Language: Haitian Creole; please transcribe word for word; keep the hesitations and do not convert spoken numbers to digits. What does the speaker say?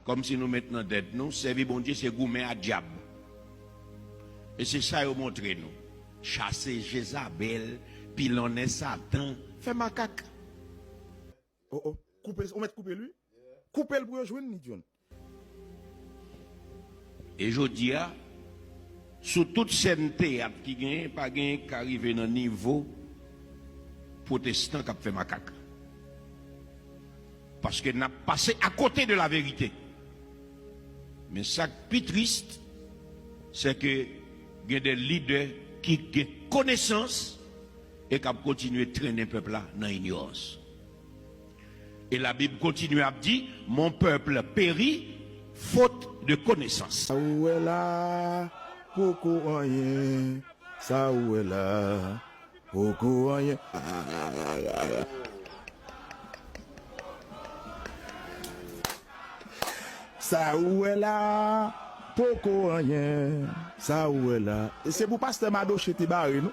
Kòmsi nou met nan tèt nou, sèvi Bondye se goumen a dyab. E se sa yo montre nou. Chase Jezabèl, pilonnen Satan, fè makak. Oh, oh. Koupe, ou mèt koupe l, wi. Koupe l pou yo jwenn li, John. E jodi a, sou tout sèn teyat ki genyen, pa genyen k ka rive nan nivo pwotestan k ap fè makak. Paske n ap pase akote de laverite. Men sa k pi tris, se ke gen de lidè ki gen konesans e k ap kontinye trennen pèp la nan inyorans. E Labib kontinye ap di, Mon peuple périt faute de connaissance. Sa ou wè la, poko anyen. Sa ou wè la, poko anyen. Sa ou wè la, poko anyen. Sa ou wè la. E se pou pastè Madoche te bare nou.